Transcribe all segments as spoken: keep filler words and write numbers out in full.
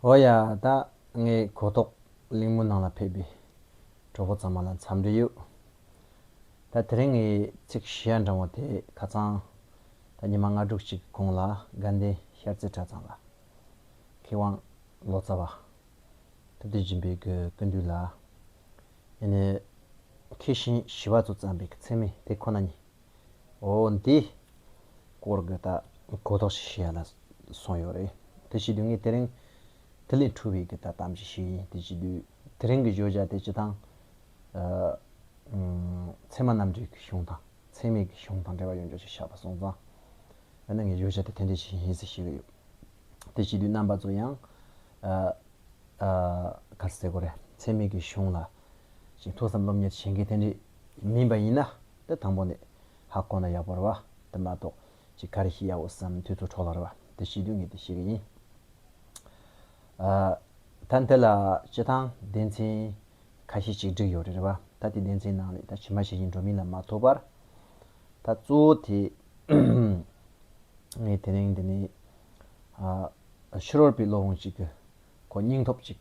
འོ་ཡ། ད་ངའི་གོ་རྟོགས་གླེང་མོལ་ནང་ལ་ཕེབས་པའི་གྲོགས་པོ་ཚང་མ་ལ་འཚམས་འདྲི་ཡོད། ད་དེ་རིང་ངའི་ཚིག་བཤད་ཡ་འདྲ་བོ་དེ་ཁ་སང་ད་ཉི་མ་ལྔ་དྲུག་ཅིག་གོང་ལ་དགའ་ལྡན་ཤར་རྩེ་གྲྭ་ཚང་ལ་མཁས་དབང་ལོ་ཙཱ་བ་ཐུབ་བསྟན་སྦྱིན་པའི་གི་སྐུ་མདུན་ལ་ཡིན་ནས་མཁས་ཤིང་ཞི་བ་ཚོ་བརྩམས་པའི་གི་ཚད་མེད་དེ་ཁོ་ན་ཉིད། འོ་འདི་སྐོར་གྱི་ད་གོ་རྟོགས་ཤིག་བཤད་ཡ་ལ་སོང་ཡོད་རེད། དེ་བྱེད་དུས་ངས་དེ་རིང་དེ་ལས་འཕྲོས་པའི་གི་ད་གཏམ་ཞིག་ཞུ་ཡིན། དེ་བྱེད་དུས་དེ་རིང་གི་བརྗོད་བྱ་དེ་སྤྱིར་བཏང་ཨ་ཨམ་ཚད་མ་རྣམ་འགྲེལ་གྱི་གཞུང་དང་ཚད་མེད་ཀྱི་གཞུང་དང་འབྲེལ་བ་ཡོད་འཇོག་ཅིག་བཞག་པ་སོང་ཙང་། ཨ་ནི་ངས་བརྗོད་བྱ་དེ་དེ་འདྲ་ཞིག་ཡིན་ཟེར་ཞུ་གི་ཡོད། དེ་བྱེད་དུས་རྣམ་པ་ཚོ་ཡང་ཨ། ཨ། ག་རེ་ཟེར་དགོས་རེད། ཚད་མེད་ཀྱི་གཞུང་ལ་ཅིག་ཐོས་བསམ་སློབ་གཉེར་བྱེད་མཁན་དེ་འདྲས་མིན་པ་ཡིན་ན་དེ་དང་པོ་ནས་ཧ་གོ་ན་ཡག་པོ་རེད་བ། དེ་མ་གཏོགས་ཅིག་ག་རེ་ཤེས་ཡག་འོ་བསམ་དུས་ཚོད་འཕྲོ་བརླག་རེད་བ། དེ་བྱེད་དུས་ངས་དེ་ཤེས་ཀྱི་ཡིན། ཨ། ད་འདི་ལ་སྤྱིར་བཏང་སྡེ་ཚན་ཁ་ཤས་ཅིག་བསྒྲིགས་ཡོད་རེད་བ། ད་དེ་སྡེ་ཚན་ནང་ནས་ད་ཇི་མ་ཇི་བཞིན་འགྲོ་མིན་ལ་མ་ཐུག་པར། ད་གཙོ་བོ་དེ་ངས་དེ་རིང་འདི་ནས་ཨ་ཕྱི་རོལ་པའི་བློ་ལྷུང་ཅིག་གི་ཁོ་སྙིང་སྟོབས་ཅིག་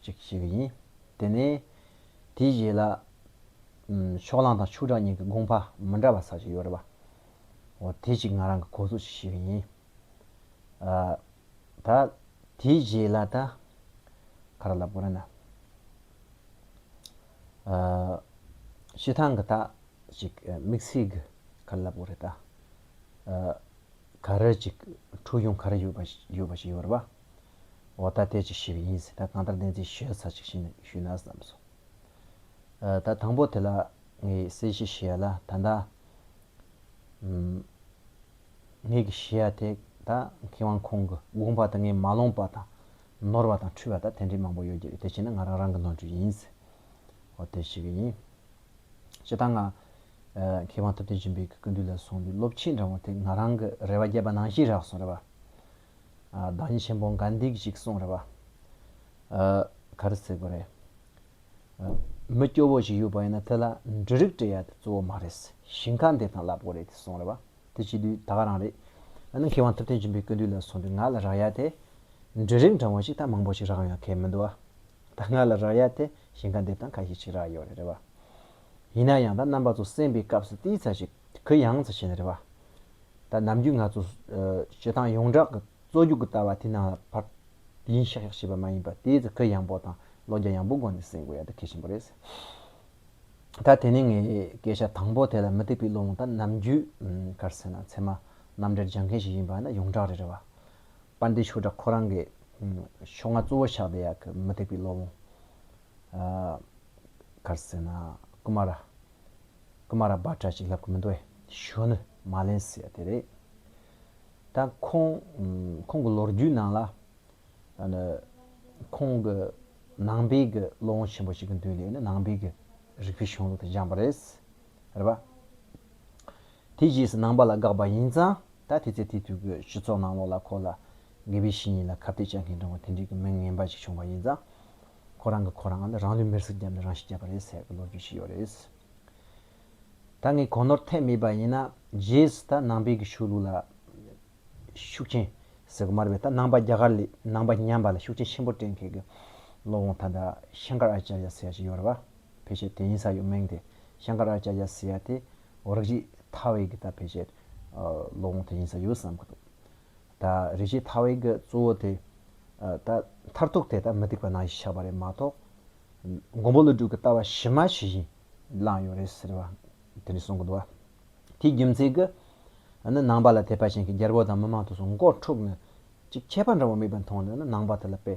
ཅིག་ཞིག་ཡིན། དེ་ནས་དེའི་རྗེས་ལ་ཨམ་ཕྱོགས་གླང་དང་ཆུ་བྲག་གཉིས་ཀྱི་དགོངས་པ་མི་འདྲ་བ་ས་ཞིག་ཡོད་རེད་བ། འོ་དེ་ཅིག་ང་རང་གི་གོ་ཚོད་ཅིག་ཞིག་ཡིན། ཨ་ད་དེའི་རྗེས་ལ་ད་ག་རེ་ལབ་དགོས་རེད་ན། ཨ་སྤྱིར་བཏང་གི་ད་ཅིག་དམིགས་བསལ་གྱི་ག་རེ་ལབ་དགོས་རེད་ད། ཨ་ག་རེ་ཅིག་འཁྲུལ་གཞུང་ག་རེ་ཡོད་པ་ཡོད་པ་ཞིག་ཡོད་རེད་བ། འོ་ད་དེ་ཅིག་ཞུ་གི་ཡིན་ཟེར། ད་གང་ལྟར་བདེན་ཚིག་ཞུ་ས་ཅིག་ཞུས་ན་ཞུས་ན་བསམ་སོང་། ཨ་ད་དང་པོ་དེ་ལ་ངས་གསལ་བཤད་ཞུ་ཡ་ལ་ད་ལྟ་ཨམ་ངས་གི་ཞུ་ཡ་དེ་ད་མཁས་དབང་ཁོང་གི་དགོངས་པ་དེ་ངས་མ་ལོངས་པ་དང་ནོར་བ་དང་འཁྲུལ་བ་ད་དེ་འདྲའི་མང་པོ་ཡོད་ཀྱི་རེད། དེ་བྱས་ན་ང་རང་རང་གི་ནོར་འཁྲུལ་ཡིན་ཟེར། འོ་དེ་ཞུ་གི་ཡིན། སྤྱིར་བཏང་ང་ཨ་མཁས་དབང་ཐུབ་བསྟན་སྦྱིན་པའི་སྐུ་མདུན་ལ་སོང་དུས་སློབ་ཆེན་འདྲ་བོ་དེ་ང་རང་གི་རེ་བ་བརྒྱབ་པ་ནང་བཞིན་རག་སོང་རེད་བ། ཨ་བདག་ཉིད་ཆེན་པོ་གྷན་དྷི་གིས་ཅིག་གསུངས་རེད་བ། ཨ་ག་རེ་ཟེར་དགོས་རེད། ཨ་མི་སྐྱོ་བོ་ཞིག་ཡོད་པ་ཡིན་ན་དེ་ལ་འབྲུ་རིགས་སྤྲད་ཡ་དེ་གཙོ་བོ་མ་རེད། ཞིང་ཁ་འདེབས་སྟངས་བསླབ་དགོས་རེད་དེ་གསུངས་རེད་བ། དེ་བྱེད་དུས་ད་ག་རང་རེད། ཨ་ནི་མཁས་དབང་ཐུབ་བསྟན་སྦྱིན་པའི་སྐུ་མདུན་ལ་སོང་དུས་ང་ལ་རག་ཡ་དེ་འབྲུ་རིགས་འདྲ་བོ་ཞིག་ད་མང་པོ་ཞིག་རག་ཡོང་ཡ་གལ་མི་འདུག་བ། ད་ང་ལ་རག་ཡ་དེ་ཞིང་ཁ་འདེབས་སྟངས་ཁ་ཤས་ཤིག་རག་ཡོད་རེད་རེད་བ། ཡིན་ན་ཡང་ད་རྣམ་པ་ཚོ་གསན་པའི་སྐབས་སུ་ཏིས་ཙ་ཞིག་གུ་ཡངས་ཙམ་བྱས་ནས་རེད་བ། ད་ནམ་རྒྱུན་ང་ཚོ་ཨ་སྤྱིར་བཏང་ཡོངས་གྲགས་ཀྱི་རྩོད་རྒྱུགས་ཀྱི་ལྟ་བ་དེ་ནང་ལ་ཕར་ཡིན་ཤག་ཤག་བྱས་པ་མ་ཡིན་པར་ཏིས་ཙ་གུ་ཡངས་པོ་དང་བློ་རྒྱ་ཡངས་པོ་སྒོ་ནས་གསན་དགོས་ཡ་དེ་གལ་ཆེན་པོ་རེད། ད་དེ་ནས་ངས་སྐད་ཆ་དང་པོ་དེ་ལ་མུ་སྟེགས་པའི་བློ་ལྷུང་ད་ནམ་རྒྱུན་ཨ་ག་རེ་ཟེར་ན་ཚད་མ་རྣམ་འགྲེལ་སྦྱང་མཁན་ཞིག་ཡིན་པ་ན་ཡོངས་གྲགས་རེད་རེད་བ། པཎྜི་ཏ་ཆོས་གྲགས་ཁོ་རང་གིས་ཨ་ཕྱོགས་སྔ་གཙོ་བོ་ཆགས་བསྡད་ཡག་གི་མུ་སྟེགས་པའི་བློ་ལྷུང་ཨ་ག་རེ་ཟེར་ན་ཀུ་མ་ར་ཀུ་མ་ར་བྷ་ཏྲ་ཅིག་ལབ་གི་མི་འདུག་ཨེ། གཞོན་ནུ་མ་ལེན་ཟེར་ཡ་དེ་རེད། ད་ཁོང་ཨ་ཁོང་གི་ལོ་རྒྱུས་ནང་ལ་ཨ་ནི་ཁོང་གི་ནང་པའི་གི་བློ་ལྷུང་ཆེན་པོ་ཞིག་གི་མདུན་ལ་ནི་ནང་པའི་གི་རིགས་པའི་གཞུང་ལུགས་དེ་སྦྱངས་པ་རེད། རེད་པ། དེའི་རྗེས་སུ་ནང་པ་ལ་དགག་པ་ཡིན་ཙང་ད་དེ་ཚེ་དེ་དུས་ཀྱི་སྤྱི་ཚོགས་ནང་ལོགས་ལ་ཁོ་ལ་དགེ་བའི་བཤེས་གཉེན་ལ་ཁ་གཏད་བཅག་མཁན་འདྲ་བོ་དེ་འདྲའི་གི་མི་ངན་པ་ཞིག་བྱུང་བ་ཡིན་ཙང་། ཁོ་རང་གི་ཁོ་རང་ལ་རང་ལུས་མེར་སྲེག་བརྒྱབ་ནས་རང་ཤི་བརྒྱབ་པ་རེད་ཟེར་གི་ལོ་རྒྱུས་ཤིག་ཡོད་རེད། ད་ངས་གོ་ནོར་ཐེབས་མེད་པ་ཡིན་ན་རྗེས་སུ་ད་ནང་པའི་གི་ཆོས་ལུགས་ལ་ཤུགས་རྐྱེན་ཟེར་གི་མ་རེད་པས། ད་ནང་པ་རྒྱ་གར་ལ་ནང་པ་ཉམས་པ་ལ་ཤུགས་རྐྱེན་ཆེན་པོ་སྤྲད་མཁན་གི་བློ་དབང་ད་ལྟ་ཤང་ཀར་ཨ་ཅཱརྱ་ཟེར་ཡ་ཞིག་ཡོད་རེད་བ། ཕལ་ཆེར་དེ་ཡིན་ས་ཡོད། མིང་དེ་ཤང་ཀར་ཨ་ཅཱརྱ་ཟེར་ཡ་དེ་རིག་བྱེད་ཐར་པའི་གི་ད་ཕལ་ཆེར་ཨ་བློ་དབང་དེ་ཡིན་ས་ཡོད་བསམ་གི་འདུག་ད་རིག་བྱེད་ཐར་པའི་གི་གཙོ་བོ་དེ་ཨ་ད་མཐར་ཐུག་དེ་ད་མུ་སྟེགས་པ་ནང་བཞིན་ཆགས་པ་རེད་མ་གཏོགས། མགོན་པོ་ཀླུ་སྒྲུབ་ཀྱི་ལྟ་བ་ཕྱི་མ་ཇི་བཞིན་བླངས་ཡོད་རེད་ཟེར་བ་དེ་འདྲ་གསུང་གི་འདུག་བ། དེའི་རྒྱུ་མཚན་གྱིས་ཨ་ནི་ནང་པ་ལ་དད་པ་ཅན་གྱི་རྒྱལ་པོ་དང་མི་མང་དེ་ཚོ་མགོ་འཁྲུགས་ནས་ཅིག་ཁྱད་པར་འདྲ་བོ་མེད་པ་མཐོང་ནས་ནི་ནང་པ་དེ་ལ་དཔེ་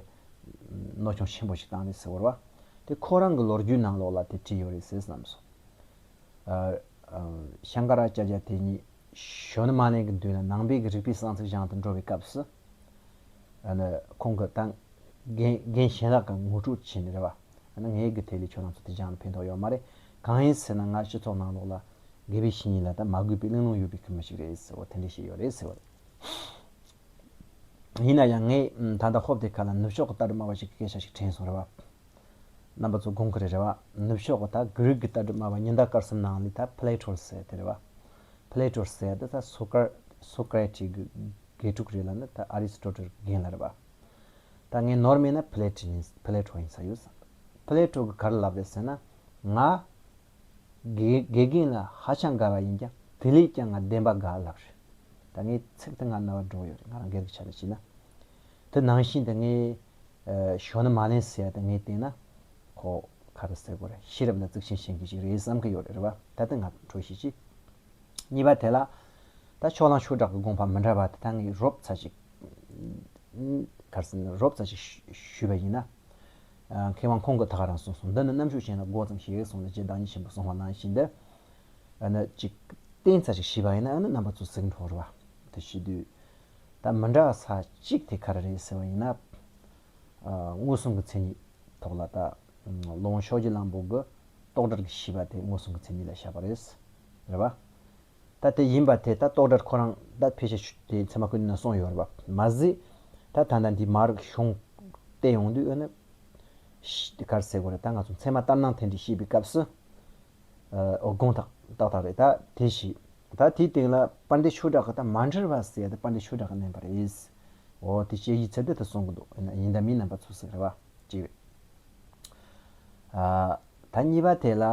གནོད་སྐྱོན་ཆེན་པོ་ཞིག་བཏང་རེད་ཟེར་བ་རེད་བ། དེ་ཁོ་རང་གི་ལོ་རྒྱུས་ནང་ལོགས་ལ་དེ་བྲིས་ཡོད་རེད་ཟེར་བསམ་སོང་། ཨ་ཨ་ཤང་ཀར་ཨ་ཅཱརྱ་དེ་ཉིད་གཞོན་ནུ་མ་ལེན་གྱི་མདུན་ལ་ནང་པའི་གི་རིག་པའི་གསང་ཚིག་སྦྱང་དུ་འགྲོ་བའི་སྐབས་སུ། ཨ་ནི་ཁོང་གི་ད་རྒན་རྒན་གཞན་དག་གི་ངོ་སྤྲོད་བྱས་ནས་རེད་བ། ཨ་ནི་ངའི་གི་ཐད་ལས་ཁྱོད་རང་ཚོ་དེ་སྦྱང་ནས་ཕན་ཐོགས་ཡོད་མ་རེད། གང་ཡིན་ཟེར་ན་ང་སྤྱི་ཚོགས་ནང་ལོགས་ལ་དགེ་བའི་བཤེས་གཉེན་ལ་ད་མ་གུས་པའི་གླེང་སློང་ཡོད་པའི་ཁུལ་མི་ཞིག་རེད་ཟེར་བ་དེ་འདྲ་ཞིག་ཡོད་རེད་ཟེར་བ་རེད། ཡིན་ན་ཡང་ངས་ད་ལྟ་ཧོབ་དེ་ཁ་ལ་ནུབ་ཕྱོགས་ཀྱི་ལྟ་གྲུབ་སྨྲ་བ་ཞིག་གི་སྐད་ཆ་ཞིག་དྲན་སོང་རེད་བ། རྣམ་པ་ཚོ་དགོངས་ཀྱི་རེད་རེད་བ། ནུབ་ཕྱོགས་ཀྱི་ད་གྷི་རིག་གི་ལྟ་གྲུབ་སྨྲ་བ་ཉི་ཟླ་སྐར་གསུམ་ནང་ལས་ད་ཕ་ལེ་ཊོ་ཟེར་དེ་རེད་བ། ཕ་ལེ་ཊོ་ཟེར་དེ་ད་སོ་ཀར་སོ་ཀ་རེ་ཊི་གི་དགེ་ཕྲུག་རེད་ལ་ནི་ད་ཨ་རི་སི་ཊོ་ཊལ་གི་རྒན་ལགས་རེད་བ། ད་ངས་ནོར་མེད་ན་ཕི་ལེ་ཊི་ཡིན། ཕི་ལེ་ཊོ་ཡིན་ས་ཡོད་བསམ། ཕི་ལེ་ཊོ་གིས་ག་རེ་ལབ་རེད་ཟེར་ན། ང་དགེ་དགེ་རྒན་ལ་ཧ་ཅང་དགའ་བ་ཡིན་ཀྱང་དེ་ལས་ཀྱང་ང་བདེན་པ་དགའ་ལབ་རེད། ད་ངས་ཚིག་དེ་ང་རྣ་བར་འགྲོ་ཡོད་རེད། ང་རང་སྒེར་གྱི་ཆ་ནས་བྱས་ན། དེ་ནང་བཞིན་དུ་ངས་ཨ་ཞོན་ནུ་མ་ལེན་ཟེར་ཡ་དེ་ངས་བལྟས་ན། ཁོ་ག་རེ་ཟེར་དགོས་རེད། ཤེས་རབ་ལ་གཙིགས་ཆེན་ཞིང་གི་ཞིག་རེད་བསམ་གི་ཡོད་རེད་བ། ད་དེ་ང་འཕྲོ་ཤེས་ཀྱི། གཉིས་པ་དེ་ལ། ད་ཕྱོགས་གླང་ཆོས་གྲགས་ཀྱི་དགོངས་པ་མི་འདྲ་བ་དེ་ད་ངས་རོབ་ཙམ་ཞིག་ག་རེ་ཟེར་ན། རོབ་ཙམ་ཞིག་ཞུས་པ་ཡིན་ན། ཨ་མཁས་དབང་ཁོང་གིས་ད་ག་རང་གསུངས་སོང་། འདི་ནི་རྣམ་དཔྱོད་ཅན་ལ་དགོས་ཙམ་ཞིག་གསུངས་ནས། རྗེ་བདག་ཉིད་ཆེན་པོས་གསུངས་པ་ནང་བཞིན་དུ། ཨ་ནི་ཅིག་གཏན་ཙམ་ཞིག་ཞུས་པ་ཡིན་ན། ཨ་ནི་རྣམ་པ་ཚོ་གཟིགས་འཕྲོ་རེད་བ། དེ་བྱེད་དུས། ད་མི་འདྲ་བ་ས་གཅིག་དེ་ག་རེ་རེད་ཟེར་བ་ཡིན་ན། ཨ་མངོན་སུམ་གྱི་མཚན་ཉིད་ཐོག་ལ་ད་སློབ་དཔོན་ཕྱོགས་བཅུའི་གླང་པོ་གིས་རྟོག་བྲལ་གྱི་ཤེས་པ་དེ་མངོན་སུམ་གྱི་མཚན་ཉིད་ལ་བཞག་པ་རེད། རེད་བ། ད་དེ་ཡིན་པ་དེ་ད་རྟོག་བྲལ་ཁོ་རང་ད་ཕལ་ཆེར་དེ་ཚད་མ་ཀུན་ནས་གསུངས་ཡོད་རེད་བ། མ་ཟད་ད་ད་ལྟ་འདི་མ་རིག་གཞུང་བལྟས་ཡོང་དུས། ཨ་ནི་ཤི་ག་རེ་ཟེར་དགོས་རེད། ད་ང་ཚོ་ཚད་མ་ལྟར་སྣང་དེ་འདྲ་བཤད་པའི་སྐབས་སུ། ཨོ་དགོངས་དག་ཏག་ཏག་རེད། ད་དེ་ཞིག་ད་དེའི་སྟེང་ལ་དཔལ་ལྡན་ཆོས་གྲགས་ཀྱིས་ད་མ་འདྲེས་པ་ཟེར་ཡ་དེ་དཔལ་ལྡན་ཆོས་གྲགས་ཀྱིས་བསྣན་པ་རེད། འོ་དེ་དཔྱད་གཞིའི་ཚུལ་དུ་དེ་གསུང་གི་འདུག་ཡིན་ན་ཡིན་དང་མིན་རྣམ་པ་ཚོ་གཟིགས་རེད་བ། གཅིག་རེད། ཨ་ད་གཉིས་པ་དེ་ལ་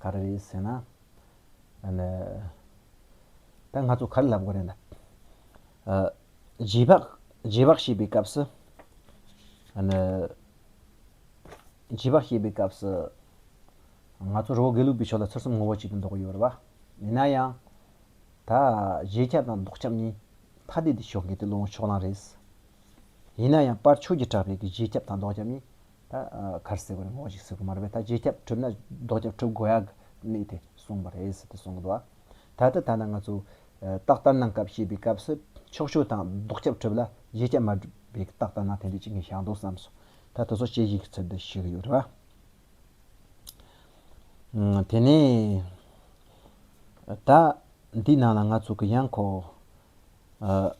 ག་རེ་རེད་ཟེར་ན། ཨ་ནི་ད་ང་ཚོ་ག་རེ་ལབ་དགོས་རེད་ན། ཨ་རྗེས་དཔག་རྗེས་དཔག་བྱེད་པའི་སྐབས་སུ། ཨ་ནི་རྗེས་དཔག་བྱེད་པའི་སྐབས་སུ། ང་ཚོ་རི་བོ་དགེ་ལུགས་པའི་ཕྱོགས་ལ་ཚུལ་གསུམ་ངོ་བོ་གཅིག་ཏུ་འདོགས་ཡོད་རེད་བ། ཡིན་ན་ཡང་། ད་རྗེས་ཁྱབ་དང་ལྡོག་ཁྱབ་གཉིས་ཐ་དད་དུ་ཕྱོགས་འགལ་དེ་སློབ་དཔོན་ཕྱོགས་གླང་རེད། ཡིན་ན་ཡང་དཔལ་ཆོས་ཀྱི་གྲགས་པའི་གི་རྗེས་ཁྱབ་དང་ལྡོག་ཁྱབ་གཉིས། ད་ཨ་ག་རེ་ཟེར་དགོས་རེད། ངོ་བོ་གཅིག་ཟེར་དགོས་མ་རེད་པས། ད་རྗེས་ཁྱབ་གྲུབ་ན་ལྡོག་ཁྱབ་གྲུབ་དགོས་ཡག་གི་གནད་དེ་གསུངས་པ་རེད་ཟེར་ཏེ་གསུང་གི་འདུག་བ། ད་ལྟ་ད་ནི་ང་ཚོ་ཨ་རྟགས་ལྟར་སྣང་སྐབས་བཤད་པའི་སྐབས་སུ་ཕྱོགས་ཆོས་དང་ལྡོག་ཁྱབ་གྲུབ་ལ་རྗེས་ཁྱབ་མ་གྲུབ་པའི་རྟགས་ལྟར་སྣང་དེ་འདྲ་ཅིག་ངས་བཞག་འདུག་བསམ་སོང་། ད་དེ་ཚོ་དཔྱད་གཞིའི་ཚུལ་དུ་ཞུ་གི་ཡོད་རེད་བ། ཨ་དེ་ནས་ད་འདིའི་ནང་ལ་ང་ཚོ་གི་ཡང་ཁོ་ཨ་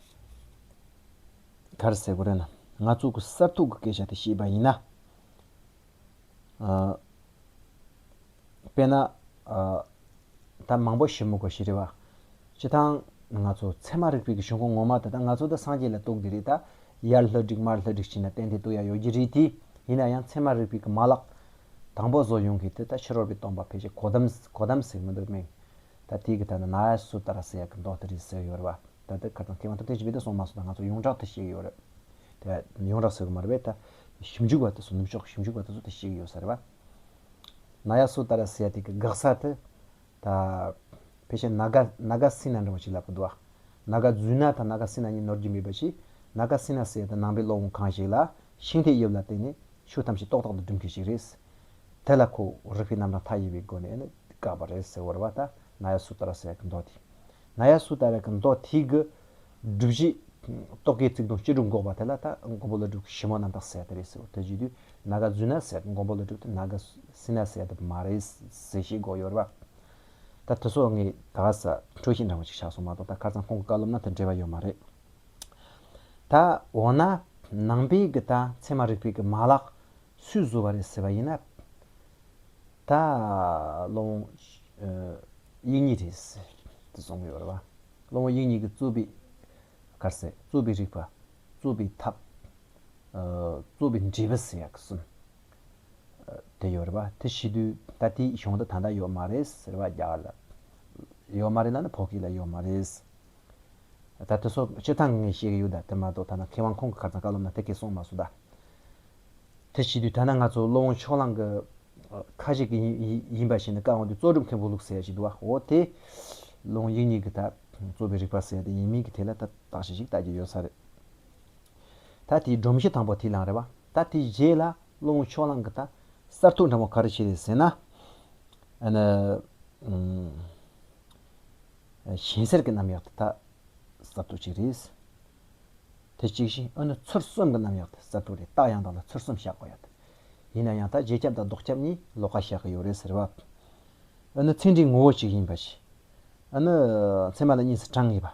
ག་རེ་ཟེར་དགོས་རེད་ན། ང་ཚོ་གི་གསར་ཐོག་གི་སྐད་ཆ་དེ་བཤད་པ་ཡིན་ན། ཨ་དཔེར་ན་ཨ་ད་མང་པོ་ཞིབ་མོ་གོ་ཞིག་རེད་བ། སྤྱི་བཏང་ང་ཚོ་ཚད་མ་རིག་པའི་གི་གཞུང་ཁོངས་ངོ་མ་དེ་དང་ང་ཚོ་ད་སངས་རྒྱས་ལ་གཏོགས་དེ་རེད། ད་ཡར་ལྷོ་བསྒྲིགས་མར་ལྷོ་བསྒྲིགས་བྱས་ན་གཏན་གཏན་གཏོགས་ཡ་ཡོད་ཀྱི་རེད་དེ། ཡིན་ན་ཡང་ཚད་མ་རིག་པའི་གི་མ་ལག་དང་པོ་བཟོ་ཡོང་གི་དེ་ད་ཕྱི་རོལ་པའི་སྟོང་པ་ཕལ་ཆེར་གོ་ཏམ་གོ་ཏམ་ཟེར་མི་འདུག་མིང་། ད་དེའི་གི་ད་ནཱ་ཡ་སུ་ཏ་ར་ཟེར་ཡ་གི་མདོ་དེ་རེད་ཟེར་ཡོད་རེད་བ། ད་ལྟ་ཁ་སང་མཁས་དབང་ཐུབ་བསྟན་སྦྱིན་པས་འདི་གསུངས་མ་སོང་། ད་ང་ཚོ་ཡོངས་གྲགས་དེ་ཤེས་ཀྱི་ཡོད་རེད། དེ་ཡོངས་གྲགས་ཟེར་གི་མ་རེད་པས། ད་ཞིབ་འཇུག་པ་དེ་ཚོ་ནུབ་ཕྱོགས་ཞིབ་འཇུག་པ་དེ་ཚོ་དེ་ཤེས་ཀྱི་ཡོད་ས་རེད་བ། ནཱ་ཡ་སུ་ཏ་ར་ཟེར་ཡ་དེ་གི་དགག་ས་དེ། ད་ཕལ་ཆེར་ནཱ་ག་ནཱ་ག་སི་ན་འདྲ་བོ་ཞིག་ལབ་གི་འདུག་བ། ནཱ་ག་ཛུ་ན་དང་ནཱ་ག་སི་ན་གཉིས་ནོར་རྒྱུ་མེད་པ་ཞིག་ནཱ་ག་སི་ན་ཟེར་ཡ་དེ་ནང་པའི་སློབ་དཔོན་གང་ཞིག་ལ་ཤིང་རྟའི་དབྱིབས་ལ་བརྟེན་ནས་ཆོས་ཐམས་ཅད་རྟོག་བཏགས་ཏུ་སྒྲུབ་མཁན་ཞིག་རེད། དེ་ལ་ཁོ་རིགས་པའི་རྣམ་གྲངས་མཐའ་ཡས་པའི་སྒོ་ནས་ནི་བཀག་པ་རེད་ཟེར་བ་རེད་བ། ད་ནཱ་ཡ་སུ་ཏ་ར་ཟེར་ཡ་གི་མདོ་དེ། ནཱ་ཡ་སུ་ཏ་ར་གི་མདོ་དེ་གི་སྒྲུབ་བྱེད་རྟོག་གེའི་ཚིག་དོན་ཅི་སྒྲུབ་འགོག་པ་དེ་ལ་ད་མགོན་པོ་ཀླུ་སྒྲུབ་ཀྱི་ཞིབ་མོ་རྣམ་དག་ཟེར་ཡ་དེ་རེད་ཟེར་བ། དེ་བྱེད་དུས་ནཱ་ག་ཛུ་ན་ཟེར་མགོན་པོ་ཀླུ་སྒྲུབ་དེ་ནཱ་ག་སི་ན་ཟེར་ཡ་དེ་མ་རེད་ཟེར་བཤད་དགོས་ཡོད་རེད་བ། ད་དེ་ཚོ་ངས་ད་ག་ས་འཕྲོས་ཤིང་འདྲ་བོ་ཅིག་ཆགས་སོང་མ་གཏོགས། ད་ཁ་སང་ཁོང་གི་བཀའ་སློབ་ན་དེ་འབྲེལ་བ་ཡོད་མ་རེད། ད་འོ་ན་ནང་པའི་གི་ད་ཚད་མ་རིག་པའི་གི་མ་ལག་སུས་བཟོས་པ་རེད་ཟེར་བ་ཡིན་ན། ད་སློབ་དཔོན་ཨ་དབྱིག་གཉེན་རེད་ཟེར་དེ་གསུང་གི་ཡོད་རེད་བ། སློབ་དཔོན་དབྱིག་གཉེན་གྱིས་རྩོད་པའི་ག་རེ་ཟེར། རྩོད་པའི་རིགས་པ། རྩོད་པའི་ཐབས། ཨ་རྩོད་པའི་འབྲས་བུ་ཟེར་ཡག་གི་གསུམ་ཨ་དེ་ཡོད་རེད་བ། དེ་བྱེད་དུས་ད་དེའི་གཞུང་དེ་ད་ལྟ་ཡོད་མ་རེད་ཟེར་བ། རྒྱ་གར་ལ་ཡོད་མ་རེད་ལབ་ན་ཕོ་སྐད་ལ་ཡོད་མ་རེད། ད་དེ་ཚོ་སྤྱིར་བཏང་ངས་བཤད་ཀྱི་ཡོད། ད་དེ་མ་གཏོགས་ད་ནི་མཁས་དབང་ཁོང་གིས་ཁ་སང་བཀའ་སློབ་ན་དེ་སྐད་གསུངས་མ་སོང་ད། དེ་བྱེད་དུས་ད་ནི་ང་ཚོ་སློབ་དཔོན་ཕྱོགས་གླང་གི་ཁ་ཅིག་གི་ཡིན་ཡིན་ཡིན་པ་ཞིག་ནི་བཀའ་དབང་དུ་རྩོད་སྒྲུབ་མཁན་པོ་ལུགས་ཟེར་ཡ་ཞིག་འདུག་བ། འོ་དེ་སློབ་དབྱིག་གཉེན་གྱི་ད་རྩོད་པའི་རིགས་པ་ཟེར་ཡ་དེ་ཡིན་མིན་གྱི་ཐད་ལ་ད་བརྟག་ཞིབ་ཞིག་ལྟ་རྒྱུ་ཡོད་ས་རེད། ད་དེའི་སྒྲོམ་གཞི་དང་པོ་དེ་ལངས་རེད་བ། ད་དེའི་རྗེས་ལ་སློབ་དཔོན་ཕྱོགས་གླང་གི་ད་གསར་གཏོད་འདྲ་མོ་ག་རེ་བྱས་རེད་ཟེར་ན། ཨ་ནི་ཨུམ། ཞེན་ཟེར་གྱི་རྣམ་གཡག་དེ་ད་གསར་གཏོད་ཅིག་རེད། དེ་གཅིག་བཞིན་ཨ་ནི་ཚུལ་གསུམ་གྱི་རྣམ་གཡག་དེ་གསར་གཏོད་རེད། རྟགས་ཡང་དག་ལ་ཚུལ་གསུམ་བཞག་དགོས་ཡ་དེ། ཡིན་ན་ཡང་ད་རྗེས་ཁྱབ་དང་ལྡོག་ཁྱབ་གཉིས་ལོགས་ཀ་བཞག་གི་ཡོད་རེད་ཟེར་བ། ཨ་ནི་ཚིག་འབྲུའི་ངོ་བོ་གཅིག་ཡིན་པ་ཞིག་ཨ་ནི་ཚད་མ་ལ་གཉིས་སུ་གྲངས་ངེས་པ།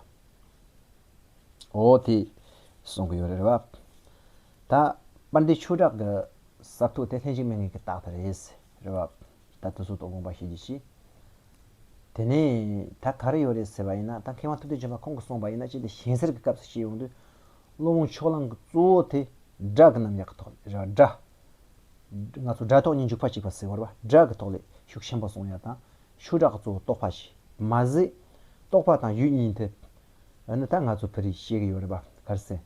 འོ་དེ་གསུང་གི་ཡོད་རེད་བ། ད་དཔལ་ལྡན་ཆོས་གྲགས་ཀྱི་གསར་གཏོད་དེ་ལྷན་ཅིག་དམིགས་ངེས་ཀྱི་རྟགས་དེ་རེད་ཟེར་བ། ད་དེ་ཚོ་ཐོག་དགོངས་པ་བཞེས་རྒྱུ་བྱས། དེ་ནས་ད་ག་རེ་ཡོད་རེད་ཟེར་བ་ཡིན་ན། ད་མཁས་དབང་ཐུབ་བསྟན་སྦྱིན་པ་ཁོང་གིས་གསུངས་པ་ཡིན་ན། ཅི་སྟེ་ཞེན་ཟེར་གྱི་སྐབས་སུ་བཤད་ཡོང་དུས། སློབ་དཔོན་ཕྱོགས་གླང་གི་གཙོ་བོ་དེ་ སྒྲ་གི་རྣམ་གཞག་གི་ཐོག་ལས་རེད་བ། སྒྲ། ང་ཚོ་སྒྲ་རྟོག་གཉིས་འཇུག་པ་གཅིག་པ་ཟེར་བ་རེད་བ། སྒྲ་གི་ཐོག་ལས་ཤུགས་ཆེན་པོ་གསུང་ཡ་དང་། ཤུགས་དྲག་གི་གཙོ་བོ་རྟོག་པ་བྱས། མ་ཟད་རྟོག་པ་དང་ཡུལ་གཉིས་དེ། ཨ་ནི་ད་ང་ཚོ་བོད་རིགས་ཤེས་ཀྱི་ཡོད་རེད་བ། ག་རེ་ཟེར།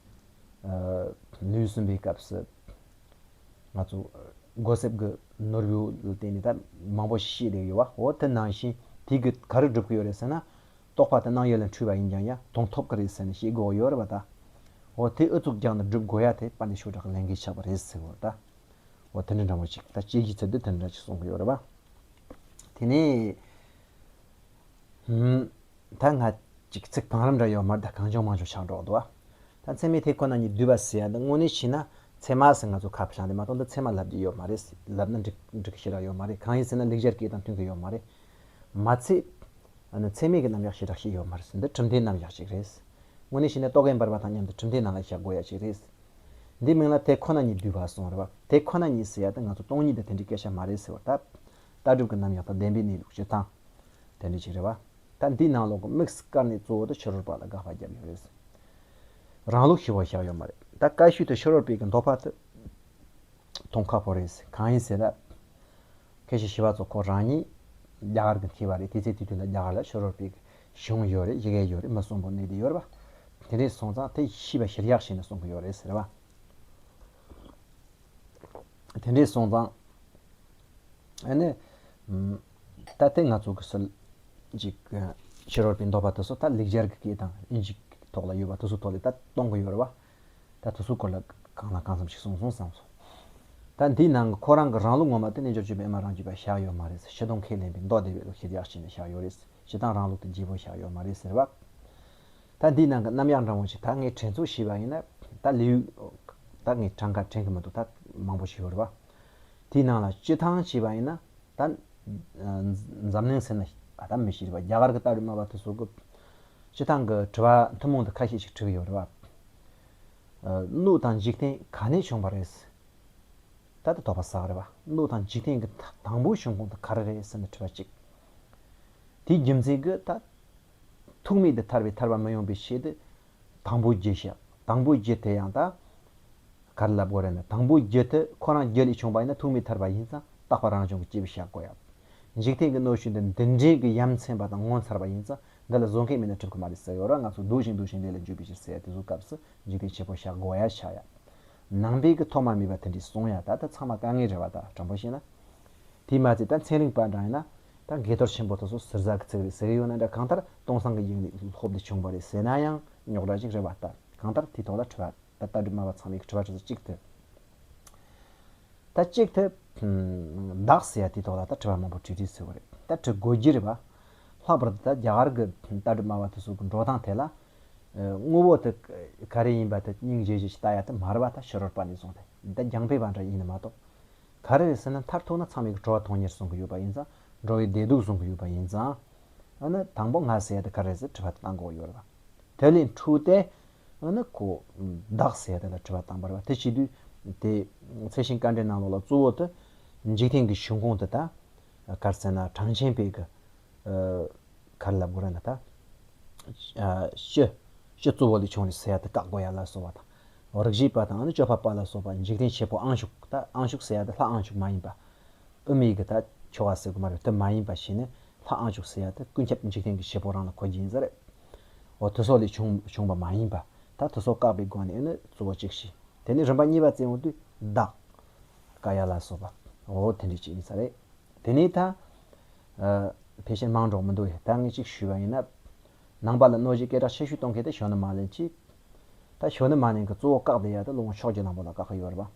ཨ། ལེའུ་གསུམ་པའི་སྐབས་སུ། ང་ཚོ་རྒོད་གསེབ་ཀྱི་ནོར་བུ་ལ་བརྟེན་ནས་ད་མང་པོ་ཞིག་བཤད་བསྡད་ཡོད་བ། འོ་དེ་ནང་བཞིན་དེ་གི་ག་རེ་སྒྲུབ་ཀྱི་ཡོད་རེད་ཟེར་ན། རྟོག་པ་དེ་སྣང་ཡུལ་ལ་འཁྲུལ་བ་ཡིན་ཀྱང་ཡང་དོན་ཐོབ་ཀྱི་རེད་ཟེར་ནས་བཤད་དགོས་ཡོད་རེད་བ་ད། འོ་དེ་ཨུ་ཚུགས་རྒྱག་ནས་སྒྲུབ་དགོས་ཡ་དེ་དཔལ་ལྡན་ཆོས་གྲགས་ཀྱི་ལས་འགན་ཆགས་པ་རེད་ཟེར་བ་ད། འོ་དེ་འདྲ་འདྲ་མོ་ཅིག་ད་དཔྱད་གཞི་ཚུལ་དུ་དེ་འདྲ་ཅིག་གསུང་གི་ཡོད་རེད་བ། དེ་ནས། ཧུམ། ད་ང་ཅིག་ཚིག་གང་རུང་འདྲ་ཡོད་མ་རེད་ད། གང་བྱུང་མང་བྱུང་ཆགས་འགྲོ་འདུག་ཨ། ད་མཚན་མའི་དེ་ཁོ་ན་ཉིད་བསྡུས་པ་ཟེར་ཡ་འདི་དངོས་གནས་བྱས་ན་མཚན་མ་ཟེར་ང་ཚོ་ཁ་ཕྱང་དེ་མ་གཏོགས་འདི་མཚན་མ་ལབ་རྒྱུ་ཡོད་མ་རེད། ལབ་ན་འགྲིག་འགྲིག་གི་ཞེ་དྲག་ཡོད་མ་རེད། གང་ཡིན་ཟེར་ན་ལེགས་སྦྱར་སྐད་དང་མཐུན་གི་ཡོད་མ་རེད། མ་ཚད། ཨ་ནི་མཚན་མའི་གི་རྣམ་གཞག་ཞེ་དྲག་ཞིག་ཡོད་མ་རེད་ཟེར། འདི་གྲུབ་མཐའི་རྣམ་གཞག་ཅིག་རེད། དངོས་གནས་བྱས་ན་རྟོག་གེ་འབར་བ་དང་མཉམ་དུ་གྲུབ་མཐའི་ནང་ལ་བཞག་དགོས་ཡ་ཅིག་རེད། འདི་མིང་ལ་དེ་ཁོ་ན་ཉིད་བསྡུས་པ་གསུངས་རེད་བ། དེ་ཁོ་ན་ཉིད་ཟེར་ཡ་དེ་ང་ཚོ་སྟོང་ཉིད་དེ་དེ་འདྲའི་སྐད་ཆ་མ་རེད་ཟེར་བ་ད། ལྟ་གྲུབ་ཀྱི་རྣམ་གཞག་དང་བདེན་པའི་གནས་ལུགས་སྤྱི་དང་། དེ་འདྲ་ཅིག་རེད་བ། ད་འདིའི་ནང་ལོགས་ཀྱི་དམིགས་སུ་བཀར་ནས་གཙོ་བོ་དེ་ཕྱི་རོལ་པ་ལ་དགག་པ་བརྒྱབ་ཡོད་རེད། རང་ལུགས་ཞེ་པོ་བཞག་ཡོད་མ་རེད། ད་བཀའ་ཤོད་དེ་ཕྱི་རོལ་པའི་གི་འདོད་པ་དེ་མཐོང་ཁག་པོ་རེད། གང་ཡིན་ཟེར་ན། མཁན་ཆེན་ཞི་བ་འཚོ་ཁོ་རང་ཉིད་རྒྱ་གར་གྱི་མཁས་པ་རེད། དེ་ཚེ་དུས་དུས་ལ་རྒྱ་གར་ལ་ཕྱི་རོལ་པའི་གི་གཞུང་ཡོད་རེད། ཡི་གེ་ཡོད་རེད། མི་གསོན་པོ་གནས་བསྡད་ཡོད་རེད་བ། དེ་འདྲས་སོང་ཙང་དེ་ཤེས་པ་ཞིབ་ཡག་བྱས་ནས་གསུང་གི་ཡོད་རེད་ཟེར་བ། དེ་འདྲས་སོང་ཙང་། ཨ་ནི། ད་ལྟའི་ང་ཚོ་གི་སྲོལ་ཅིག་ཕྱི་རོལ་པའི་འདོད་པ་དེ་ཚོ་ད་ལེགས་སྦྱར་གྱི་སྐད་དང་དབྱིན་ཇི་གི་ཐོག་ལ་ཡོད་པ་དེ་ཚོ་ཐོག་ལ་ད་གཏོང་གི་ཡོད་རེད་བ། ད་དེ་ཚོའི་སྐོར་ལ་གང་ལ་གང་འཚམ་ཞིག་གསུངས་སོང་བསམ་སོང་། ད་འདིའི་ནང་གི་ཁོ་རང་གི་རང་ལུགས་ངོ་མ་དེ་རྣལ་འབྱོར་སྤྱོད་པའི་ཨེ་མ་རང་རྒྱུད་པ་བཞག་ཡོད་མ་རེད། ཕྱི་དོན་ཁས་ལེན་པའི་མདོ་སྡེ་པའི་ལུགས་ཞེ་དྲག་བྱས་ནས་བཞག་ཡོད་རེད། སྤྱིར་བཏང་རང་ལུགས་དེ་རྒྱས་པོ་བཞག་ཡོད་མ་རེད་ཟེར་བ། ད་འདིའི་ནང་གི་རྣམ་གཞག་འདྲ་བོ་ཞིག་ད་ངས་དྲན་ཚོད་བྱས་པ་ཡིན་ན། ད་ལེའུ། ད་ངས་གྲངས་ཀ་དྲན་གི་མི་འདུག་ད་མང་པོ་ཞིག་ཡོད་རེད་བ། དེའི་ནང་ལ་སྤྱི་ཐང་བྱས་པ་ཡིན་ན། ད་འཛམ་གླིང་ཟེར་ན་ད་མི་ཤེས་རེད་བ། རྒྱ་གར་གྱི་ལྟ་གྲུབ་སྨྲ་བ་དེ་ཚོ་གི་སྤྱི་ཐང་གི་དྲི་བ་ཐུན་མོང་དུ་ཁ་ཤས་ཤིག་དྲི་གི་ཡོད་རེད་བ། སྣོད་དང་འཇིག་རྟེན་ག་ནས་བྱུང་བ་རེད། ད་ལྟ་དོགས་པ་ཟ་གི་རེད་བ། སྣོད་དང་འཇིག་རྟེན་གྱི་དང་པོའི་བྱུང་ཁུངས་དེ་ག་རེ་རེད་ཟེར་ནས་དྲི་བ་གཅིག་དེའི་རྒྱུ་མཚན་གྱིས་ད། ཐུག་མེད་དུ་ཐར་པའི་ཐར་པ་མི་ཡོང་བའི་ཆེད་དུ། དང་པོའི་རྒྱུ་བཤད། དང་པོའི་རྒྱུ་དེ་ཡང་ད། ག་རེ་ལབ་དགོས་རེད་ན། དང་པོའི་རྒྱུ་དེ་ཁོ་རང་རྒྱུ་ལས་བྱུང་བ་ཡིན་ན་ཐུག་མེད་ཐར་པ་ཡིན་ཙང་རྟག་པ་རང་བྱུང་གི་སྐྱེས་བུ་བཤད་དགོས་ཡ། འཇིག་རྟེན་གྱི་སྣོད་བཅུད་འདི་འདི་འདྲའི་གི་ཡ་མཚན་པ་དང་ངོ་མཚར་བ་ཡིན་ཙང་འདི་ལ་བཟོ་མཁན་མེད་ན་གྲུབ་ཀྱི་མ་རེད་ཟེར་ཡོད་ར། ང་ཚོ་འདུག་བཞིན་འདུག་བཞིན་ལས་ལ་འཇུག་པའི་ཕྱིར་ཟེར་ཡ་དེ་ཚོའི་སྐབས་སུ་འཇིག་རྟེན་བྱེད་པོ་བཞག་དགོས་ཡ་ཆགས་ཡ། ནང་པའི་གི་ཐོག་མ་མེད་པ་དེ་འདྲའི་གསུང་ཡ་ད་ལྟ་ཚང་མ་དཀའ་ངལ་རེད་བ། ད་དྲང་པོ་བཤད་ན། དེས་མ་ཚད་ད་ཚན་རིག་པ་འདྲ་ཡིན་ན། ད་དགེ་ཐོར་ཆེན་པོ་དེ་ཚོ་ཟུར་ཟ་གི་ཚིག་རེད་ཟེར་གི་ཡོད་ན་འདྲ། གང་ལྟར་སྟོང་སང་གི་ཡིག་ནས་ལྷོབ་སྟེ་བྱུང་བ་རེད་ཟེར་ན་ཡང་རྙོག་དྲ་ཅིག་རེད་བ། ད་གང་ལྟར་དེའི་ཐོག་ལ་དྲི་བ་ད་ལྟ་གྲུབ་སྨྲ་བ་ཚང་མས་གི་དྲི་བ་དྲི་ཚོད་གཅིག་དེ། ད་གཅིག་དེ། བདག་ཟེར་ཡ་དེའི་ཐོག་ལ་ད་དྲི་བ་མང་པོ་དྲིས་དྲིས་ཟེར་བ་རེད། ད་དྲི་དགོས་རྒྱུ་རེད་བ། ལྷག་པར་དུ་ད་རྒྱ་གར་གི་ལྟ་གྲུབ་སྨྲ་བ་དེ་ཚོ་གི་འགྲོ་སྟངས་དེ་ལ། དངོས་པོ་དེ་ག་རེ་ཡིན་པ་དེ་སྙིང་རྗེ་རྗེ་ཞིག་ལྟ་ཡ་དེ་མ་རེད་བ། ད་ཕྱི་རོལ་པ་ནས་བཟུང་སྟེ་ད་རྒྱང་འཕེན་པ་འདྲ་ཡིན་ནི་མ་གཏོགས། ག་རེ་རེད་ཟེར་ན། མཐར་ཐུག་ན་ཚང་མས་གི་གྲུབ་པ་སྟོང་ཉིད་གསུང་གི་ཡོད་པ་ཡིན་ཙང་། འགྲོ་བའི་བདེ་སྡུག་གསུང་གི་ཡོད་པ་ཡིན་ཙང་། ཨ་ནི་དང་པོ་ང་ཟེར་ཡ་དེ་ག་རེ་རེད་ཟེར་དྲི་བ་དེ་བཏང་དགོས་ཡོད་རེད་བ། དེ་ལས་འཕྲོས་ཏེ། ཨ་ནི་ཁོ་བདག་ཟེར་ཡ་དེ་ལ་དྲི་བ་བཏང་བ་རེད་བ། དེ་བྱེད་དུས་དེ་ཚེ་ཤིང་དཀའ་འགྲེལ་ནང་ལོགས་ལ་གཙོ་བོ་དེ་འཇིག་རྟེན་གྱི་འབྱུང་ཁུངས་དེ་ད། ག་རེ་ཟེར་ན། གྲངས་ཅན་པའི་གི། ཨ། ག་རེ་ལབ་དགོས་རེད་ན་ད། ཨ། སྤྱི། སྤྱི་གཙོ་བོ་ལས་བྱུང་རེད་ཟེར་ཡ་དེ་བཀག་དགོས་ཡ་ལ་སོགས་པ་དང་། རིགས་བཞི་པ་དང་ཨ་ནི་སྤྱོད་པ་པ་ལ་སོགས་པ་འཇིག་རྟེན་བྱེད་པོ་དབང་ཕྱུག་ད་དབང་ཕྱུག་ཟེར་ཡ་དེ་ལྷ་དབང་ཕྱུག་མ་ཡིན་པ། དབུ་མའི་གི་ད་ཆོ་ག་ཟེར་དགོས་མ་རེད། དེ་མ་ཡིན་པ་བྱས་ནས་ལྷ་དབང་ཕྱུག་ཟེར་ཡ་དེ་ཀུན་ཁྱབ་འཇིག་རྟེན་གྱི་བྱེད་པོ་རང་ལ་གོ་རྒྱུ་ཡིན་ས་རེད། འོ་དེ་སོགས་ལས་བྱུང་བྱུང་བ་མ་ཡིན་པ། ད་དེ་སོགས་བཀག་པའི་སྒོ་ནས་ཨ་ནི་གཙོ་བོ་གཅིག་བྱས། དེ་ནས་རིམ་པ་གཉིས་པ་བཙན་འོང་དུས་བདག་ཀ་ཡ་ལ་སོགས་པ། འོ་དེ་འདྲ་ཅིག་ཡིན་ས་རེད། དེ་ནས་ད། ཨ། ཕལ་ཆེར་མང་འགྲོ་མི་འདུག་ད་ངས་གཅིག་ཞུས་པ་ཡིན་ན། ནང་པ་ལ་གནོད་བྱེད་སྐད་གྲགས་ཆེ་ཤོས་གཏོང་མཁན་དེ་གཞོན་ནུ་མ་ལན་གྱིས། ད་གཞོན་ནུ་མ་ལན་གྱི་གཙོ་བོ་བཀག་བསྡད་ཡ་དེ་ལོ་ངོ་ཕྱོགས་བཅུ་ལྷག་པོ་ལ་བཀག་གི་ཡོད་རེད་པ།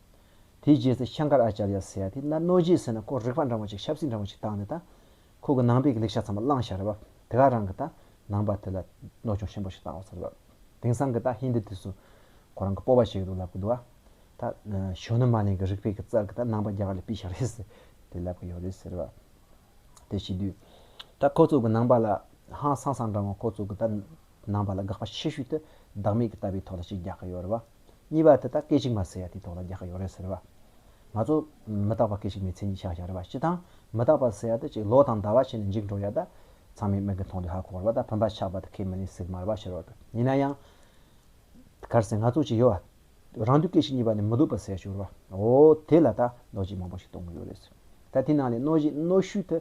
དེའི་རྗེས་སུ་ཤང་ཀར་ཨ་ཅར་ཡ་ཟེར་ཡ་དེ་ན་གནོད་བྱེད་ཟེར་ན་ཁོ་རིགས་པ་འདྲ་བོ་ཅིག་ཆབ་སྲིད་འདྲ་བོ་ཅིག་བཏང་ནས་ད། ཁོ་གི་ནང་པའི་གི་ལེགས་ཆ་ཚང་མ་བླངས་བཞག་རེད་པ། དེ་ག་རང་གི་ད་ནང་པ་དེ་ལ་གནོད་སྐྱོན་ཆེན་པོ་ཞིག་བཏང་བ་ཟེར་བ། དེང་སང་གི་ད་ཧིན་དི་དེ་ཚོ་ཁོ་རང་གི་སྤོབས་པ་བྱེད་ཀྱི་འདུག་ལབ་ཀྱི་འདུག་བ། ད་གཞོན་ནུ་མ་ལན་གྱི་རིགས་པའི་གི་རྩལ་གྱིས་ད་ནང་པ་རྒྱ་གར་ལ་ཕུད་བཞག་རེད་ཟེར་དེ་ལབ་ཀྱི་ཡོད་རེད་ཟེར་བ། དེ་བྱེད་དུས། ད་ཁོ་ཚོ་གི་ནང་པ་ལ་ཧང་སང་སང་འདྲ་བོ། ཁོ་ཚོ་གི་ད་ནང་པ་ལ་དགག་པ་ཆེ་ཤོས་དེ་བདག་མེད་ཀྱི་ལྟ་བའི་ཐོག་ལ་ཅིག་རྒྱག་གི་ཡོད་རེད་བ། གཉིས་པ་དེ་ད་སྐད་ཅིག་མ་ཟེར་ཡ་དེའི་ཐོག་ལ་རྒྱག་གི་ཡོད་རེད་ཟེར་བ། ང་ཚོ་མི་རྟག་པ་སྐད་ཅིག་མའི་མཚན་ཉིད་བཞག་བཞག་རེད་བ། སྤྱིར་བཏང་མི་རྟག་པ་ཟེར་ཡ་དེ་ཅིག་ལོ་དང་ཟླ་བ་བྱས་ནས་འཇིག་འགྲོ་ཡ་ད་ཚང་མས་མིག་གིས་མཐོང་དུས་ཧ་གོ་བ་རེད་བ། ད་བུམ་པ་ཆག་པ་དེ་ཁས་མི་ལེན་ཟེར་གི་མ་རེད་བ། ཕྱི་རོལ་པས། ཡིན་ན་ཡང་། ག་རེ་ཟེར། ང་ཚོ་ཅིག་ཡོད་ རང་དུས་སྐད་ཅིག་གཉིས་པ་ནས་མི་སྡོད་པ་ཟེར་ཞོར་བ། འོ་དེ་ལ་ད་གནོད་བྱེད་མང་པོ་ཞིག་གཏོང་གི་ཡོད་རེད། ད་དེ་ནང་ནས་གནོད་བྱེད་གནོད་ཤུལ་དུ་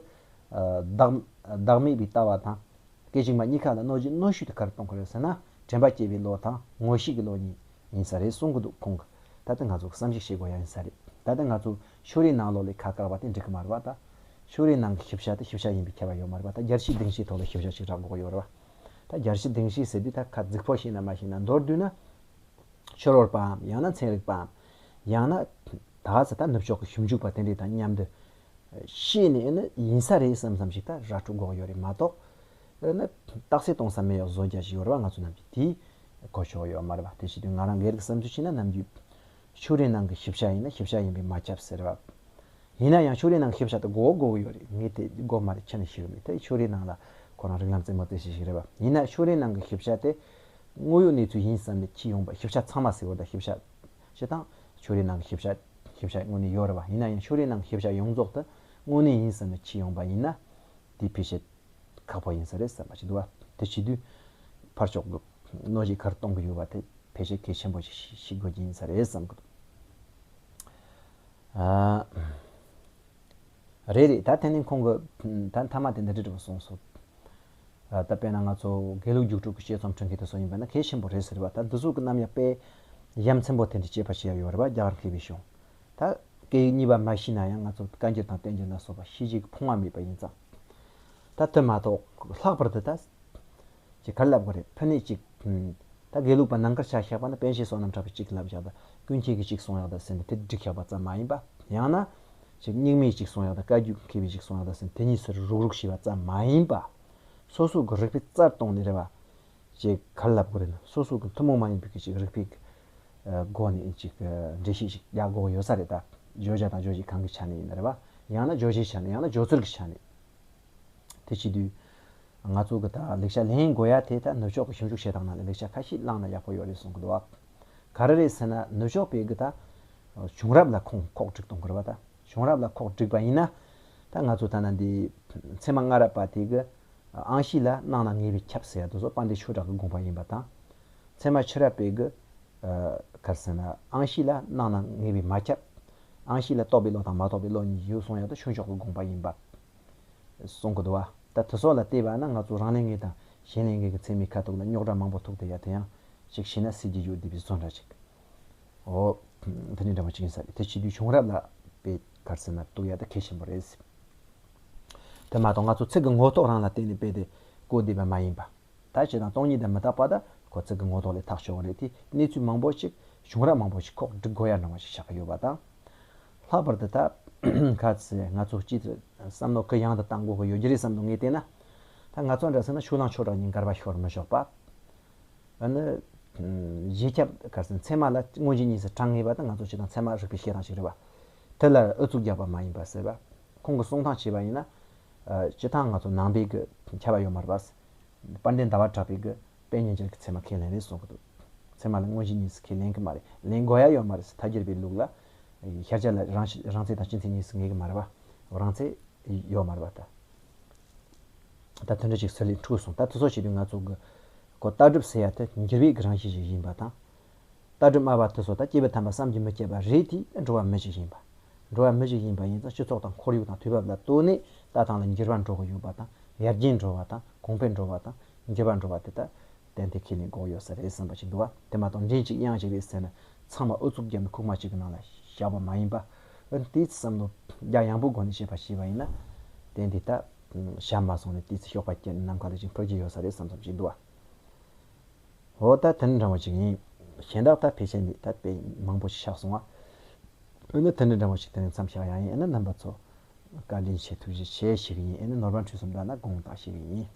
ཨ་བདག་བདག་མེད་པའི་ལྟ་བ་དང་། སྐད་ཅིག་མ་གཉིས་ཀ་ལ་གནོད་བྱེད་གནོད་ཤུལ་དུ་ག་རེ་གཏོང་གི་རེད་ཟེར་ན། དྲན་པ་སྐྱེ་བའི་བློ་དང་ངོ་ཤེས་ཀྱི་བློ་གཉིས་ཡིན་ས་རེད་གསུང་གི་འདུག་ཁོང་གིས། ད་ལྟ་ང་ཚོ་བསམ་གཞིག་བྱེད་དགོས་ཡ་ཡིན་ས་རེད། ད་ལྟ་ང་ཚོ་ཕྱོགས་རིས་ནང་ལོགས་ལ་ཁ་བཀག་པ་དེ་འགྲིག་གི་མ་རེད་པ། ད་ཕྱོགས་རིས་ནང་གི་ཤེས་བྱ་དེ་ཤེས་བྱ་ཡིན་པས་ཁྱབ་པ་ཡོད་མ་རེད་པ། ད་རྒྱལ་སྤྱིའི་སྡིངས་ཆའི་ཐོག་ལ་ཤེས་བྱ་ཞིག་རག་དགོས་ཀྱི་ཡོད་རེད་པ། ད་རྒྱལ་སྤྱིའི་སྡིངས་ཆ་ཟེར་དུས་ད་ཁ་རྫིག་པོ་ཤེས་ན་མ་ཤེས་ན། མདོར་བསྡུས་ན། ཕྱི་རོལ་པའམ་ཡང་ན་ཚན་རིག་པའམ། ཡང་ན་ད་ག་ས་ད་ནུབ་ཕྱོགས་ཀྱི་ཞིབ་འཇུག་པ་དེ་འདྲས་དང་མཉམ་དུ་ཤེས་ནས་ནི་ཡིན་ས་རེད་བསམ་བསམ་ཞིག་ད་ར་སྤྲོད་དགོས་ཀྱི་ཡོད་རེད་མ་གཏོགས། ཨ་ནི་རྟགས་གསལ་གཏོང་ས་མེད་ཡག་བཟོ་རྒྱུ་ཞིག་ཡོད་རེད་པ། ང་ཚོ་ནམ་རྒྱུན་དེ་གོ་ཆོད་ཡོད་མ་རེད་པ། དེ་བྱེད་དུས་ང་རང་སྒེར་གྱི་བསམ་ཚུལ་བྱས་ན། ནམ་རྒྱུན་ཕྱོགས་རིས་ནང་གི་ཤེས་བྱ་ཡིན་ན་ཤེས་བྱ་ཡིན་པས་མ་ཁྱབ་ཟེར་བ། ཡིན་ན་ཡང་ཕྱོགས་རིས་ནང་གི་ཤེས་བྱ་དེ་དགོས་དགོས་ཀྱི་ཡོད་རེད། ངས་དེ་དགོས་མ་རེད་ཁྱོན་ནས་ཤེས་ཀྱི་མེད། དེ་ཕྱོགས་རིས་ནང་ལ་ཁོ་རང་རིགས་ལམ་རྩེད་མོ་རྩེ་བྱེད་ཞིག་རེད་པ། ཡིན་ན་ཕྱོགས་རིས་ནང་གི་ཤེས་བྱ་དེ་དངོས་ཡོད་གནས་ཚུལ་ཡིན་བསམ་ནས་ཁྱེར་ཡོང་པ། ཤེས་བྱ་ཚང་མ་ཟེར་བ་དང་། ཤེས་བྱ་སྤྱིར་བཏང་ཕྱོགས་རིས་ནང་གི་ཤེས་བྱ་ཤེས་བྱ་དངོས་གནས་ཡོད་རེད་པ། ཡིན་ན་ཡང་ཕྱོགས་རིས་ནང་གི་ཤེས་བྱ་ཡོངས་རྫོགས་དེ་དངོས་གནས་ཡིན་བསམ་ནས་ཁྱེར་ཡོང་པ་ཡིན་ན། དེ་ཕལ་ཆེར་ཁག་པོ་ཡིན་ས་རེད་བསམ་པ་ཞིག་འདུག་པ། དེ་བྱེད་དུས་ཕར་ཕྱོགས་ཀྱི་གནོད་བྱེད་ག་རེ་གཏོང་གི་ཡོད་པ་དེ་ཕལ་ཆེར་གལ་ཆེན་པོ་ཞིག་ཤེས་དགོས་ཀྱི་ཡིན་ས་རེད་བསམ་གྱི་འདུག་ཨ། རེད་རེད། ད་དེ་ནས་ཁོང་གིས་ད་མཐའ་མ་དེ་འདི་འདྲ་འདྲ་པོ་གསུངས་སོང་། ཨ། ད་དཔེར་ན་ང་ཚོ་དགེ་ལུགས་རྒྱུགས་སྤྲོད་ཀྱི་དཔྱད་རྩོམ་འབྲི་མཁན་དེ་ཚོ་ཡིན་པ་ན་གལ་ཆེན་པོ་རེད་ཟེར་བ། ད་འདི་ཚོ་གི་རྣམ་གཞག་དཔེ་ཡ་མཚན་པོ་དེ་འདྲ་དཔྱད་པ་བྱེད་ཡ་ཡོད་རེད་པ། རྒྱ་གར་མཁས་པའི་གཞུང་། ད་སྐད་ཡིག་གཉིས་པ་མ་ཤེས་ན་ཡང་ང་ཚོ་བཀའ་འགྱུར་དང་བསྟན་འགྱུར་ལ་སོགས་པ་ཤེས་བྱེད་ཀྱི་ཕུང་བ་མེད་པ་ཡིན་ཙང་། ད་དེ་མ་གཏོགས་ལྷག་པར་དུ་ད་ཅིག་ག་རེ་ལབ་དགོས་རེད། ཕུ་ནས་ཅིག་ད་དགེ་ལུགས་པ་ནང་ཁུལ་ཆ་བཞག་པ་ན་པཎ་ཆེན་བསོད་ནམས་གྲགས་པས་གཅིག་ལབ་བཞག་དང་། ཀུན་མཁྱེན་གྱིས་གཅིག་གསུངས་ཡག་དང་ཟེར་ནས་དེ་བསྒྲིགས་བཞག་པ་ཙམ་མ་ཡིན་པ། ཡང་ན་ཅིག་རྙིང་མས་གཅིག་གསུངས་ཡག་དང་། བཀའ་བརྒྱུད་མཁས་པས་གཅིག་གསུངས་ཡག་དང་ཟེར་ནས་དེ་གཉིས་སུ་རུག་རུག་བྱས་པ་ཙམ་མ་ཡིན་པ། སོ་སོ་གི་རིག་པའི་རྩལ་གཏོང་ནས་རེད་པ། ཅིག་ག་རེ་ལབ་དགོས་རེད་ན། སོ་སོ་གི་ཐུན་མོང་མ་ཡིན་པའི་གི་ཅིག་རིག་པའི་གི་སྒོ་ནས་ཅིག་འགྲེལ་བཤད་ཅིག་རྒྱག་དགོས་ཡོད་ས་རེད། ད་བརྗོད་བྱ་དང་རྗོད་བྱེད་གང་གི་ཆ་ནས་ཡིན་ན་རེད་པ། ཡང་ན་རྗོད་བྱེད་ཆ་ནས། ཡང་ན་སྦྱོར་ཚུལ་གྱི་ཆ་ནས། དེ་བྱེད་དུས་ང་ཚོ་གི་ད་ལེགས་ཆ་ལེན་དགོས་ཡ་དེ་ད་ནུབ་ཕྱོགས་ཀྱི་ཞིབ་འཇུག་བྱེད་སྟངས་ནང་ལ་ལེགས་ཆ་ཁ་ཤས་བླངས་ན་ཡག་པོ་ཡོད་རེད་གསུང་གི་འདུག་བ། ག་རེ་རེད་ཟེར་ན། ནུབ་ཕྱོགས་པའི་གི་ད་བྱུང་རབས་ལ་ཁོང་ཁོག་སྒྲིག་གཏོང་གི་རེད་པ། ད་བྱུང་རབས་ལ་ཁོག་སྒྲིག་པ་ཡིན་ན། ད་ང་ཚོ་ཐ་ན་འདི་ཚད་མ་སྔ་རབས་པ་དེ་གི་ཨང་ཤིས་ལ་སྣང་ན་ངེས་པས་ཁྱབ་ཟེར་ཡ་དེ་ཚོ་དཔལ་ལྡན་ཆོས་གྲགས་ཀྱི་དགོངས་པ་ཡིན་པ་དང་། ཚད་མ་ཕྱི་རབས་པའི་གི་ཨ་ག་རེ་ཟེར་ན། ཨང་ཤིས་ལ་སྣང་ན་ངེས་པས་མ་ཁྱབ། ཨང་ཤིས་ལ་རྟོགས་པའི་བློ་དང་མ་རྟོགས་པའི་བློ་གཉིས་ཡོད་གསུང་ཡག་དེ་ཆོས་མཆོག་གི་དགོངས་པ་ཡིན་པ་གསུང་གི་འདུག་བ། ད་དེ་ཚོ་ལ་བལྟས་པ་ན་ང་ཚོ་རང་ལས་ངེས་དང་གཞན་ལས་ངེས་ཀྱི་ཚད་མའི་ཁ་ཐུག་ལ་རྙོག་དྲ་མང་པོ་ཐུག་བསྡད་ཡ་དེ་ཡང་ཅིག་ཤེས་ན་སྲིད་རྒྱུ་ཡོད་བསྡད་པའི་བཟོ་འདྲ་ཅིག་འོ། དེ་ནི་འདྲ་བ་ཅིག་ཡིན་ས་རེད། དེ་བྱེད་དུས་བྱུང་རབས་ལ་དཔེ་ག་རེ་ཟེར་ན་གཏུག་ཡ་དེ་གལ་ཆེན་པོ་རེད། དེ་མ་གཏོགས་ང་ཚོ་ཚིག་གི་ངོ་ཐོག་རང་ལ་བརྟེན་ནས་དཔེ་དེ་བཀོད་བསྡད་པ་མ་ཡིན་པ། ད་སྤྱིར་བཏང་སྟོང་ཉིད་དང་མི་རྟག་པ་ད་ཁོ་ཚིག་གི་ངོ་ཐོག་ལས་ཐག་ཆོད་པ་རེད། དེ་གནས་ཚུལ་མང་པོ་ཅིག་བྱུང་རབས་མང་པོ་ཞིག་ཁོག་སྒྲིག་དགོས་ཡ་འདྲ་བ་ཞིག་ཆགས་ཀྱི་ཡོད་པ་དང་། ལྷག་པར་དུ་ད་ག་ཚོད་ང་ཚོ་སྤྱི་ཚོགས་བསམ་བློ་གུ་ཡངས་དུ་བཏང་དགོས་ཀྱི་ཡོད་རྒྱུ་རེད་བསམ་འདུག་ངས་བལྟས་ན། ད་ང་ཚོ་འདྲ་ཟེར་ན་ཆོས་ལང་ཆོས་གྲགས་གཉིས་འགལ་བ་ཤོར་མི་ཆོག་པ། ཨ་ནི། གཞི་ཁྱབ་ག་རེ་ཟེར། ཚད་མ་ལ་སྔོན་གཞི་གཉིས་སུ་གྲངས་ངེས་པ་དང་། ང་ཚོ་སྤྱིར་བཏང་ཚད་མ་རིག་པའི་བཤད་སྟངས་ཤིག་རེད་པ། དེ་ལ་ཨུ་ཚུགས་རྒྱག་པ་མ་ཡིན་པ་ཟེར་བ། ཁོང་གི་གསུང་སྟངས་བྱས་པ་ཡིན་ན། ཨ། སྤྱིར་བཏང་ང་ཚོ་ནང་པའི་གི་ཁྱབ་པ་ཡོད་མ་རེད་པ། དཔལ་ལྡན་ཟླ་བ་གྲགས་པའི་གི་དཔེ་རྙིང་རྒྱལ་གྱི་ཚད་མ་ཁས་ལེན་རེད་གསུང་གི་འདུག་ཚད་མ་ལ་སྔོན་གཞི་གཉིས་སུ་ཁས་ལེན་གི་མ་རེད། ལེན་དགོས་ཡ་ཡོད་མ་རེད། ཐལ་འགྱུར་བའི་ལུགས་ལ་ཤར་རྒྱག་ལ་རང་རང་ཚད་དང་སྤྱི་མཚན་གཉིས་སུ་ངེས་གི་མ་རེད་པ། རང་ཚད་ཡོད་མ་རེད་པ་ད། ད་དེ་འདྲ་ཅིག་ཟེར་ལེ་འཁྲུག་སོང་། ད་དེ་ཚོ་བྱེད་དུས་ང་ཚོ་གི་ཁོ་ལྟ་གྲུབ་ཟེར་ཡ་དེ་འགྱུར་བའི་གི་རང་བཞིན་ཞིག་ཡིན་པ་དང་། ལྟ་གྲུབ་སྨྲ་བ་དེ་ཚོ་ད་སྐྱེས་བུ་དམ་པ་བསམ་གྱིས་མི་ཁྱབ་པ་རེད་དེ། འགྲོ་བ་མི་ཞིག་ཡིན་པ། འགྲོ་བ་མི་ཞིག་ཡིན་པ་ཡིན་ཙང་སྤྱི་ཚོགས་དང་ཁོར་ཡུག་དང་དུས་བབ་ལ་ལྟོས་ནས་ལྟ་སྟངས་ལ་འགྱུར་བ་འགྲོ་གི་ཡོད་པ་དང་། ཡར་རྒྱས་འགྲོ་བ་དང་གོང་འཕེལ་འགྲོ་བ་དང་འགྱུར་བ་འགྲོ་བ་དེ་ད་ཏན་ཏན་ཁས་ལེན་དགོས་ཡོད་ས་རེད་བསམ་པ་ཞིག་འདུག་བ། དེ་མ་གཏོགས་འདྲེན་ཅིག་དབྱངས་ཅིག་རེད་ཟེར་ན་ཚང་མ་ཨུ་ཚུགས་བརྒྱབ་ནས་ཁུག་མ་གཅིག་གི་ནང་ལ་བཞག་པ་མ་ཡིན་པ། ཨ་ནི་དེའི་བསམ་བློ་རྒྱ་ཡངས་པོའི་སྒོ་ནས་བྱེད་པ་བྱས་པ་ཡིན་ན། དེ་འདི་ལྟ་བྱ་མ་སོང་ནས་དེའི་གཤོག་པ་སྐྱེས་ནས་ནམ་མཁའ་ལ་ཅིག་འཕུར་གྱི་ཡོད་ས་རེད་བསམ་བསམ་ཞིག་འདུག་བ། འོ་ད་དེ་འདྲ་འདྲ་བོ་ཅིག་ཡིན། གཞན་དག་ད་ཕལ་ཆེར་འདི་ད་དཔེ་མང་པོ་ཞིག་ཆགས་སོང་བ། ཨ་ནི་དེ་འདྲ་འདྲ་བོ་ཞིག་དེ་རིང་མཚམས་བཞག་ཡ་ཡིན། ཨ་ནི་རྣམ་པ་ཚོ་བཀའ་དྲིན་ཆེ། ཐུགས་རྗེ་ཆེ་ཞུ་གི་ཡིན། ཨ་ནི་ནོར་བ་འཁྲུལ་སོང་ད་ན་དགོངས་དག་ཞུ་གི་ཡིན།